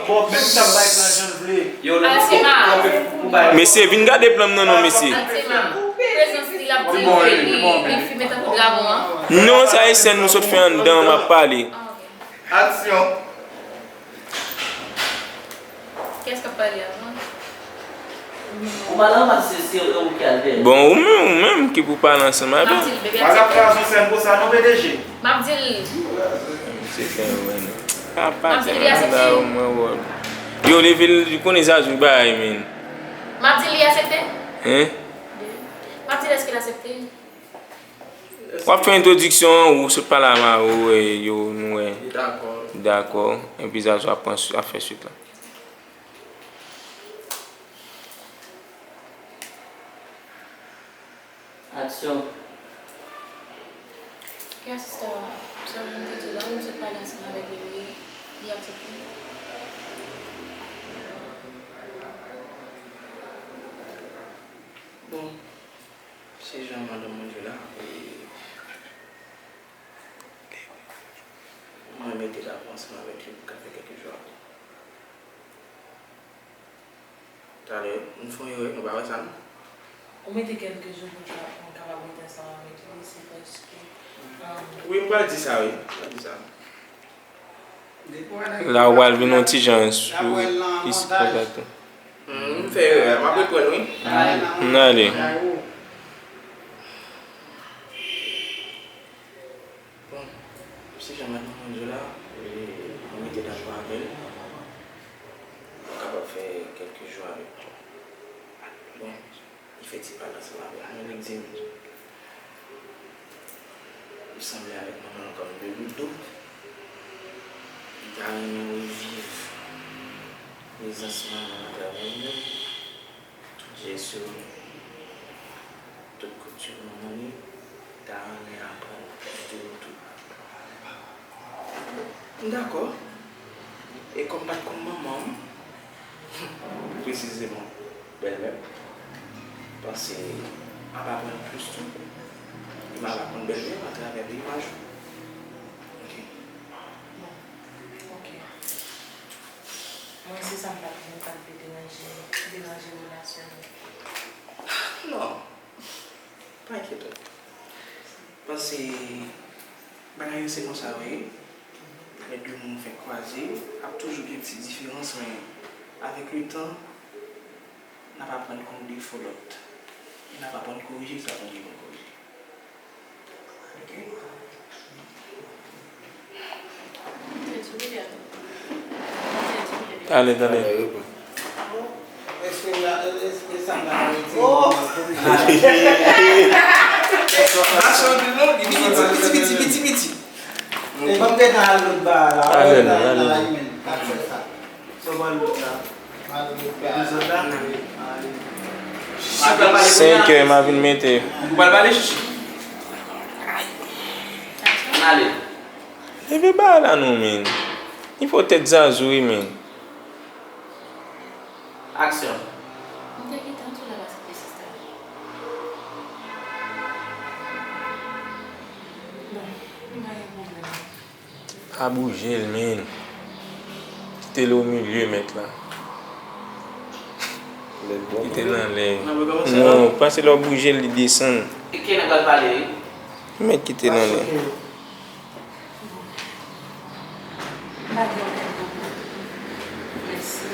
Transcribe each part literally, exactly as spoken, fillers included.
Bon, menm si l ap bay plan jan l vle. Yo, Altima. Mesye, vin gade plan m nan non, mesye. Altima. Prezans li, l ap di l ke li, li fimen tankou dragon an. Non, sa e sèn nou sot fè anndan, m ap pale. Ah, ok. Aksyon. Kiyès k ap pale avan? Ou pa nan mas se, se ou ki al dèyè. Bon, ou menm, ou menm ki pou pale ansanm avè l. M ap di l, bebe, aksepte. Pa t ap kraze sèn konsa non, P D G. M ap di l. Se fè mwen. Papa, m ap di l li aksepte. Yo, leve l, li konnen Zazou bagay, men. M ap di l li aksepte. Hein? M ap di l èske l aksepte. W ap fè entwodiksyon an, ou sot pale a Maro, e, yo, nou wè. Li dakò. Li dakò. Epi Zazou ap pran, ap fè swit la. Aksyon. Ki asistan an? Sa mwen te di la, mwen sot pale ansanm avèk li, li, li aksepte. Bon. Se jan madanm mwen jwe la, e, mwen mete dakò ansanm avèk li pou ka fè kèlke jou avè l. Talè, nou fè yon erè, nou pa wè sa, non? Ou mete kèlke jou pou ka, pou m kapab rete ansanm avèk li, se paske, um, wi, m pral di sa, wi. M pral di sa. La, w pral vin yon ti jan sou, plis kontak tou. Hmm, m fè erè, m ap reprann, wi. N ale. Bon, se jan madanm mwen di w la, e, mwen mete dakò avè l. Mwen kapab fè kèlke jou avè l. Bon. Li fè ti pale ansanm avèk mwen, li di m, li sanble avèk manman l kòm de gouto. Li ta renmen reviv prezans manman l atravè mwen, tout jès yo, tout kouti manman li, li ta renmen aprann plis de nou tou. M dakò. E kòm m pa t konn manman m, pi presizeman bèlmè m, m panse m ap aprann plis tou. E m ap aprann bèlmè m atravè de imaj ou. Ok. Bon. Ok. Mwen, se sa m pa t vle, m pa t vle deranje, deranje relasyon nou. Non. Pa enkyete w. Paske bagay yo se konsa yo ye. Lè de moun fenk kwaze, ap toujou gen ti diferans, men avèk letan, n ap aprann konn defo lòt. E n ap aprann korije sa nou gen pou n korije. Ok? Tande, tande. Mache anpil non, li piti, piti, piti, piti, piti. Tande non, tande non. Senkè, m a vin mete. Ou pral pale, Chichi? Ann ale. Leve bagay la non, men. Li fò tèt Zazou wi, men. Aksyon. M te gentan tou la pase de sista. Bon, m pa gen pwoblèm. Pa bouje l, men. Kite l o milye, mèt la. Kite l anlè. Non, pase lè w bouje l, li desann. E ki nèg al pale, wi? Mèt kite l anlè. M pa gen okenn pwoblèm. Mèsi.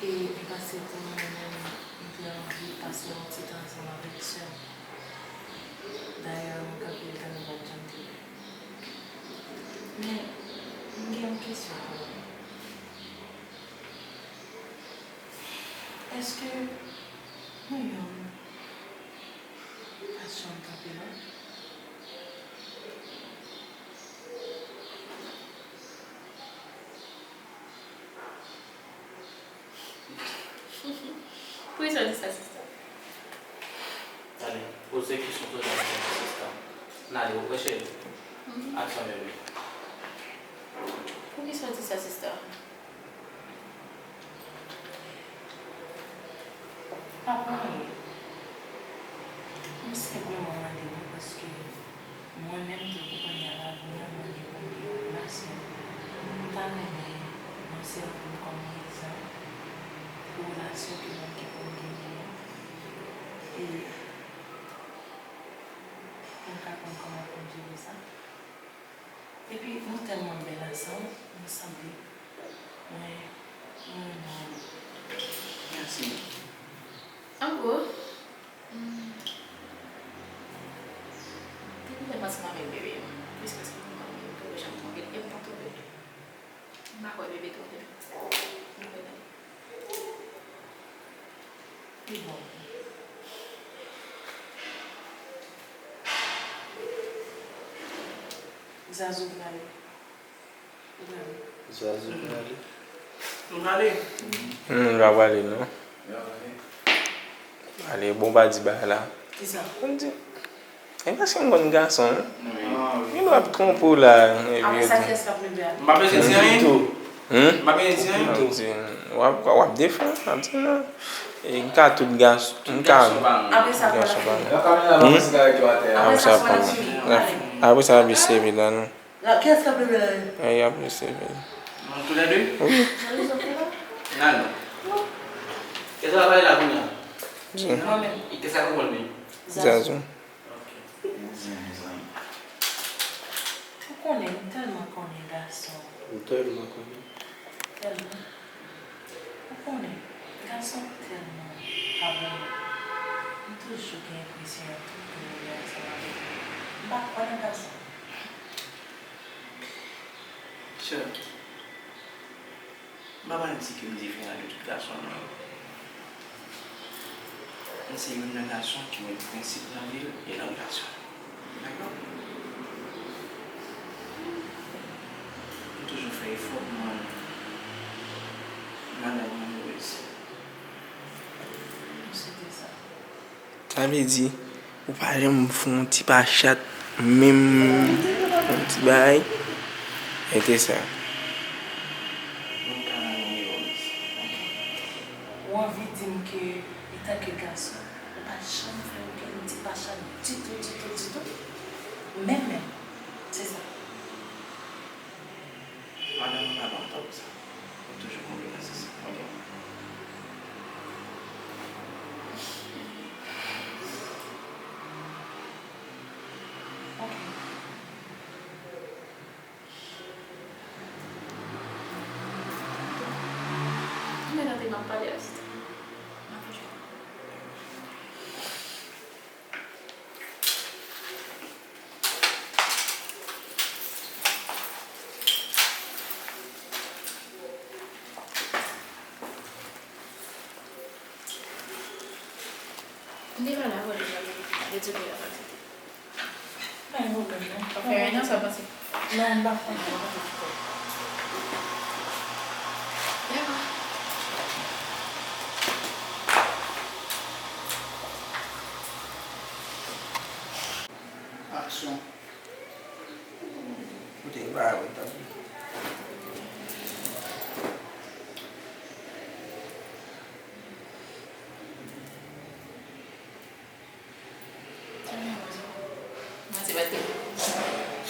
E m panse pou mwen menm, m te anvi pase yon ti tan ansanm avèk sè m. Dayè, mwen kanpe l tann ou pa t janm te vle. Men, m gen yon kesyon pou ou. Èske nou yonn pa t janm kanpe lòt? Poukisa w di sa, sista? Tande, poze kesyon sou sa, sista. N ale, ou prè, cheri? Mhm. Aksyon, bebe. Poukisa w di sa, sista? Pa pou anyen. M senpleman mande nou paske mwen menm tou, pou kounye a lavi an, mwen gen pou m gen yon plas, men m ta renmen, mwen Sèl pou m kòm egzanp pou relasyon ke mwen gen pou m genyen an. E pou m ka konn kòman pou m jere sa. Epi nou tèlman bèl ansanm, nou sanble. Mwen, mwen renmen nou. Mèsi. An gwo, hmm, depi lè m ansanm avèk bebe, m plis pase kontan, m poko janm twonpe l, e m pa twonpe l tou. M pa kwè bebe twonpe m. M kwè nan li. Li bon. Zazou prale. Ou prale. Zazou prale. Nou prale? Hmm, nou pa prale, non. Ale, bon, pa di bagay la. Kisa? Konn di. E paske m konn gason, wi. Gen dwa ap twonpe w la, epi yo di. Apre sa, kiyès k ap leve a? M pa bezwen di anyen. Hmm? M pa bezwen di anyen. W ap, w ap defann, w ap di non. E, m ka tout gason, m ka. Tout gason pa mwen. Apre sa, gason pa mwen. Hmm? Apre sa, apre sa, apre sa, ap eseye la, non. La, kiyès k ap leve la, wi? E, y ap eseye. Non, tou lè de? Wi. Nan, non. Kiyès k ap pale la kounye a? Di. Mwen menm. E kiyès k ap konprann li? Zazou. Zazou. Ok. Ou konnen, m tèlman konnen gason. Ou tèlman konnen. Tèlman. Ou konnen, gason tèlman pa bon. M toujou gen enpresyon y ap twonpe m ansanm avèk li. M pa kwè nan gason. Sè, m pa pral di ke m diferan de tout gason, non. M se youn nan gason ki met prensip nan vi l e nan relasyon l. Dakò? M toujou fè efò pou m rann madanm mwen erez. M swete sa. Sa vle di, ou pa janm fè yon ti pa chat, menm yon ti bagay? Mete sa. Ou anvi di m ke, antanke gason, ou pa janm fè okenn ti pa chat ditou, ditou, ditou? Menm, menm. Se sa. Madanm mwen pa ban m tò pou sa. Mwen toujou konpli nan sans sa. Ok. Ok. Mwen tande m ap pale a Tita. M ap jwe. Li pa la, bon, li pa la. Li di li pa la. Pa gen pwoblèm, non. W ap fè reyinyòn sa w panse? Non, m pa fè reyinyòn. Dakò. Aksyon. Kote yo pa wè, tanpri.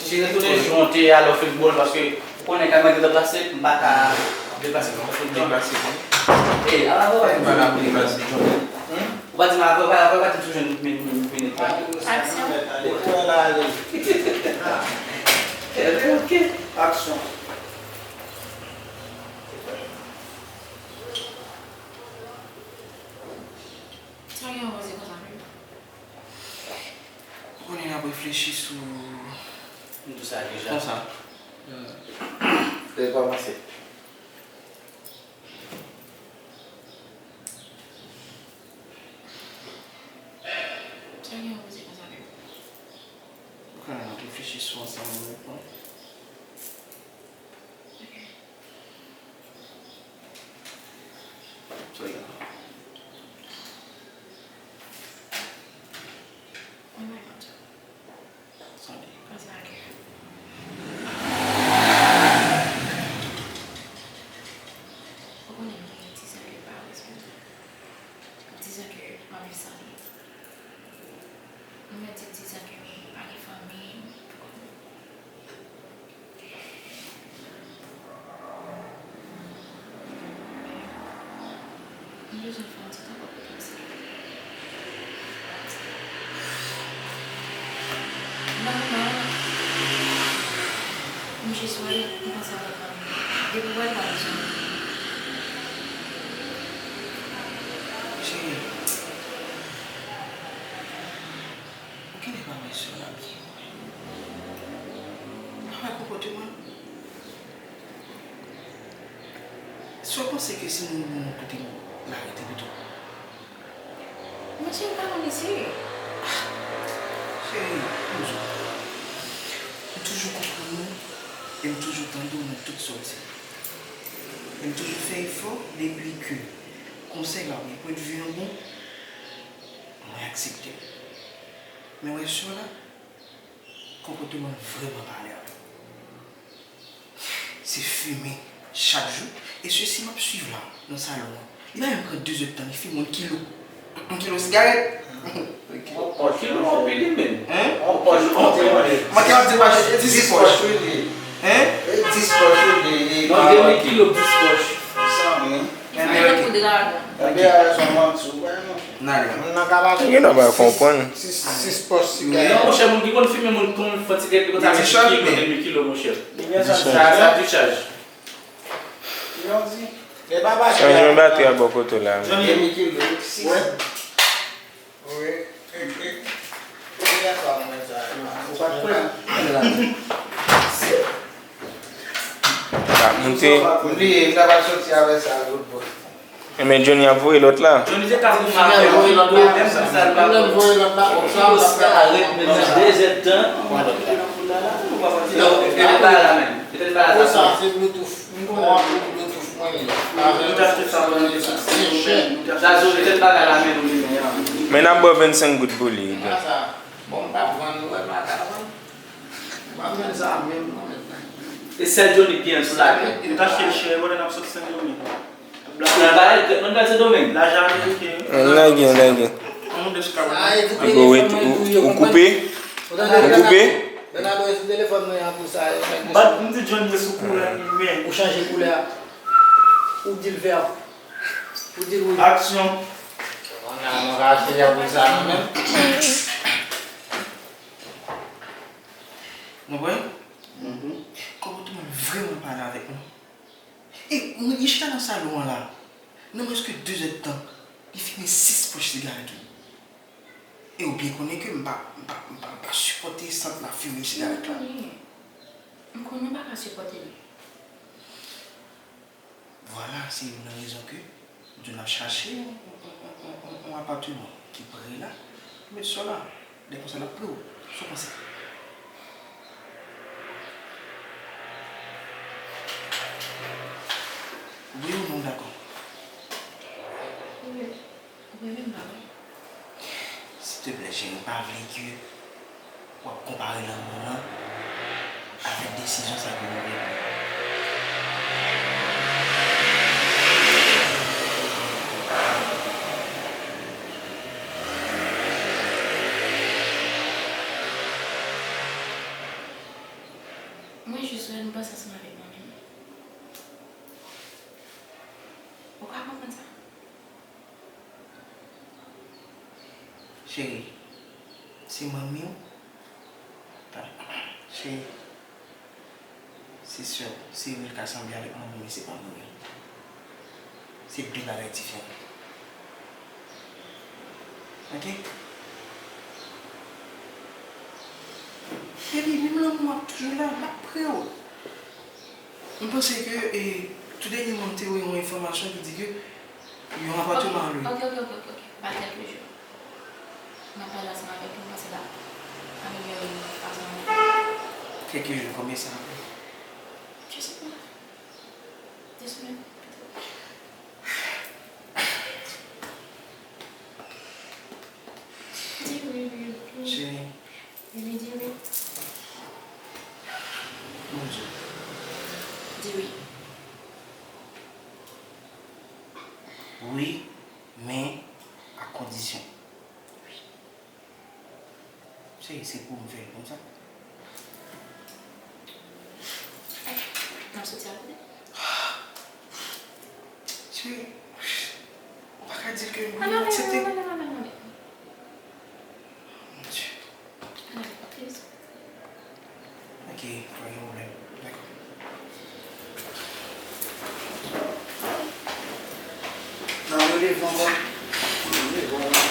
Si se tounen jou an te ale w fè bòl, paske ou konnen kamera gentan plase, m pa ka deplase pou fè bòl. Deplase, wi. E, ala, ou pa di m deplase. Hmm? Ou pa di m apre, ou pa, ou pa di m sou jwenn minit, minit la. Aksyon. Ok. Aksyon. Sa gen yon koze konsa menm? Ou konnen n ap reflechi sou. M di w sa deja. Konsa. Lè l kòmanse. Sa gen yon koze konsa menm? Ou konnen n ap reflechi sou ansanm yon pwen. Ok. Sa gen la? Mwen pa konn sa. Sa gen. Konsa ke. Ou konnen m gen dizan ke m pa wè zanmi. Dizan ke m ap viv san li. Mwen di dizan ke m pa gen fanmi, m poko. M bezwen fè yon ti tanpon pou kòm sa. Nòmal, m jis wè l, m panse avèk fanmi. Depi w wè l, pa bezwen. Cheri, ou genlè pa wè sè w la byen. Pa wè konpòteman l. Si w panse ke si moun moun kote m la rete pito. Mesye, m pa konn li serye. Cheri, ann di w. M toujou konprann ou e m toujou tande w nan tout sa w di. E m toujou fè efò depi ke konsèy la oubyen pwennvi an bon, mwen aksepte l. Men wè sè w la, konpòteman l vrèman pa ale avè m. Se fimen chak jou. E sesi m ap swiv la, nan salon an. Li pa menm pran de zè tan, li fimen yon kilo. Yon kilo sigarèt. Ok. Yon pòch kilo anpil li menm. Hein? Yon pòch anpil. Manke ap di pa dis pòch. Hein? E dis pòch li, li, li. Non, demi kilo, dis pòch. Sa, wi. Ebyen, ok. Ebyen, a rezon, manti, w wè, non. N ale. Moun nan ka pale. Gen nan bay konprann. Sis, sis pòch sigarèt. Non, monchè, moun ki konn fimen, moun konn fè sigarèt, li konn sa, men ki konn demi kilo, monchè. Sa, sa di chaj. Chanjman batri a bò kote w la, men. Demi kilo, sis. Wi. Wi. Wi. Ou pa t kwè? Sa moute. Bliye, m ta pral soti avè sa lòt bò. Enben Johnny ap voye lòt la. Johnny te ka pou m avè l. Menm pou sa l pa bon. Kilo sigarèt menm nan de zè tan. Yo, yo te bay la menm. Yo te bay la. Sa se Bluetooth. M konnen Bluetooth mwen ye. Nou t achte sa pandan nou te sot sezi. Sa Johnny te bay la menm li menm. Men n ap ba w vennsenk goud pou li. Bon, m pa vann, ou wè m pa ka vann. M pa vann sa menm non, men. E sèl Johnny ki gen sou latè. Nou t achte l chè, pandan n ap sot Sendomeng. Nan bagay, nan bagay Sendomeng. Lajan ameriken. Ann lage, ann lage. Ann de sou kabana. Ou, ou koupe? Ou koupe? Bernardo sou telefòn mwen an pou sa. Bat m di Johnny sou koulè li, men. Ou chanje koulè a. Ou di l vè. Ou di l wouj. Aksyon. Mwen ka achte yapouz sa nan men. Nou wè? Konpòteman l vrèman pa ale avèk mwen. E mwen, li chita nan salon an la, nan mwens ke de zè d tan, li fimen sis pòch sigarèt, wi. E ou byen konnen ke m pa, m pa, m pa, m pa sipòte sant la fimen sigarèt la. M konnen. M konnen w pa ka sipòte li. Vwala, se youn nan rezon ke nou di w n ap chache yon, yon, yon, yon, yon, yon apatman ki pre la, nou met sou la. Lè konsa l ap pre w, sa w panse? Wi ou non, dakò? Wi. Ou renmen m pa vre? Silteplè, cheri, m pa vle ke w ap konpare lanmou w lan avèk desizyon sa ke nou te pran. Mwen jis wè nou panse ansanm avèk mwen menm. Ou ka konprann sa? Cheri, se manmi w? Cheri, se sè w. Se vre l ka sanble avèk manmi, men se pa manmi w. Se de bagay diferan. Ok? Epi, menm lanmou ap toujou la, l ap pre w. M panse ke, e, tou dènyèman, m te wè yon enfòmasyon ki di ke yon apatman lwe. Ok, ok, ok, ok, ok. Ba kèlke jou. M ap pale ansanm avèk li, m panse l ap amelyore ansanm avèk mwen. Kèlke jou, konbyen sa ap fè? Je sais pas. De semèn, petèt. Di wi, wi, wi. Cheri. Baby, di wi. Mon Dieu. Di wi. Wi, men a kondisyon. Wi. Cheri, se pou m fè l konsa. N ap soti al kote? Cheri, ou pa Ka di ke wi, aksepte. Mon Dye. Ok, pa gen pwoblèm. Dakò. Nan relev ankò. Relev ankò.